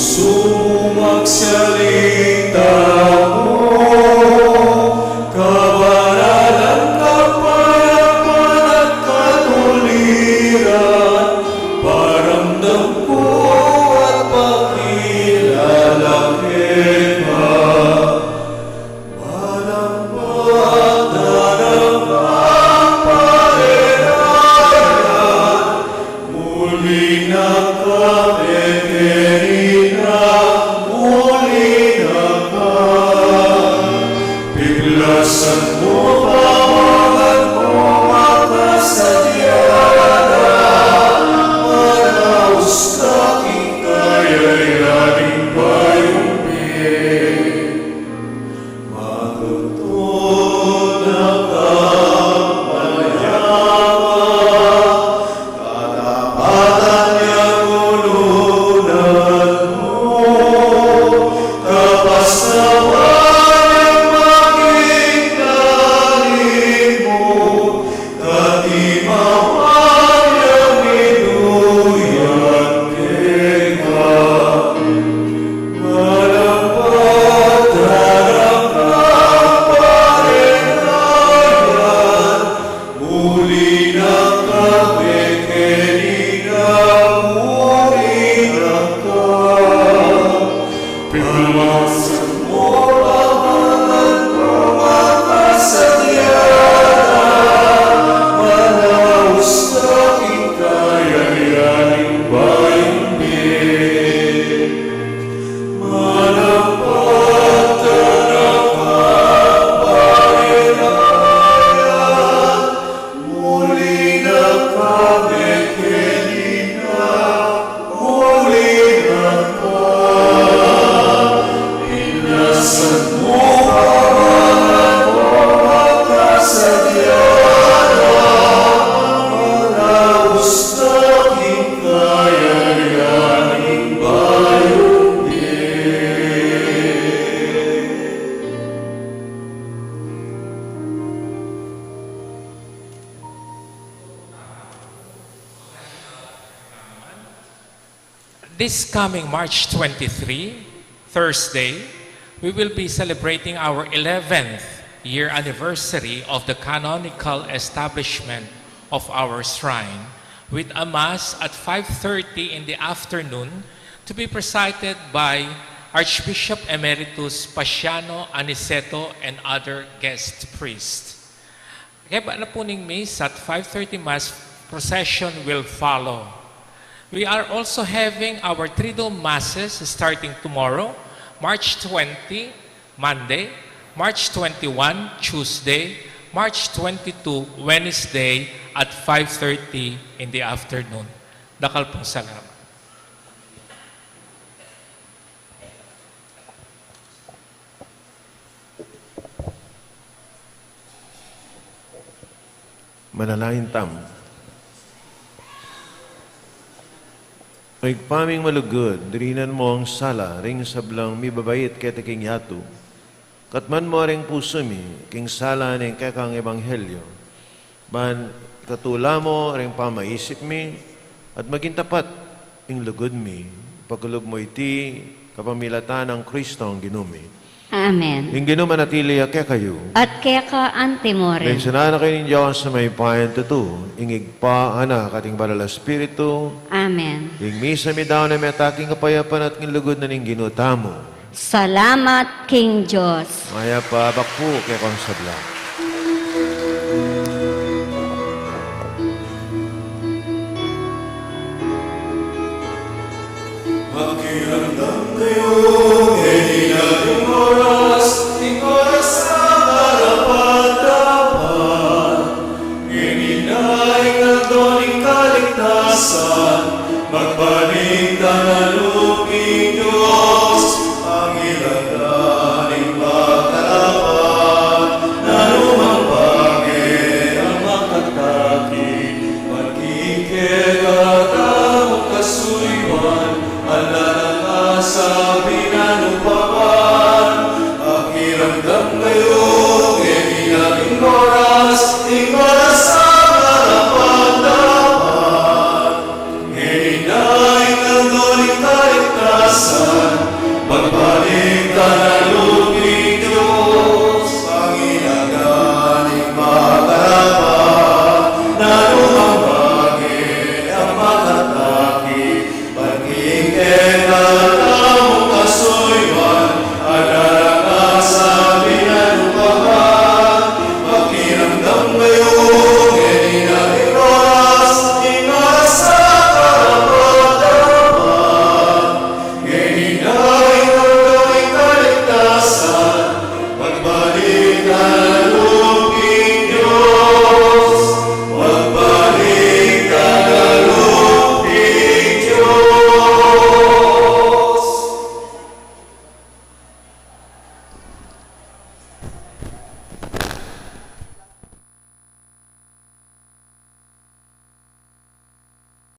Sumagsalita mu, kabanalan, kapayapaan at katuliran, paramdam ku at pakilala keka. Manambat na kang parenaya, muli na ka pekenina, muli na ka. Piplasan mu pa man ku makasadya na, manaus ka king kayayaning bayung bie. Matutu na kang mayap, katapatan yang ulunan mu, kapastawan yang maging dalan mu, katimawan yang minuyan keka. Manambat na kang parenaya, muli na ka pekenina, muli na ka. Piplasan mu pa man ku makasadya na, manaus ka king kayayaning bayung bie. Manambat na kang parenaya, muli na ka pekenina, muli na ka. Piplasan mu pa man ku makasadya na, manaus ka king kayayaning bayung bie. This coming March twenty-three, Thursday, we will be celebrating our eleventh year anniversary of the canonical establishment of our shrine, with a mass at five thirty in the afternoon to be presided by Archbishop Emeritus Paciano Aniceto and other guest priests. Kaybat na pu ning Misa at five thirty Mass, procession will follow. We are also having our Triduum Masses starting tomorrow, March twenty, Monday, March twenty-one, Tuesday, March twenty-two, Wednesday, at five thirty in the afternoon. Dakal pung salamat. Manalangin tamu. O Ibpa ming malugud, dirinan mu ing sala ring sablang mibabait keti king yatu. Katman mu ring pusu mi king sala ning kekang ebanghelyo. Ban ikatula mu ring pamaisip mi, at maging tapat ing lugud mi. Ipakalub mu iti kapamilatan nang Kristong Ginu mi. Amen. Ing Ginu manatili ya kekayu. At keka antimurin. Bendisyunan na kayu ning Dios a mayupayang tutu, ing Ibpa, Anak, at ing Banal a Espiritu. Amen. Ing Misa midaun na meta king kapayapan at king lugud na ning Ginu tamu. Salamat king Dios. Mayap a abak pu kekong sabla. Makiramdam kayu, ngeni na ing oras, ing oras nang karapat-dapat. Ngeni na ing aldo ning kaligtasan, magpa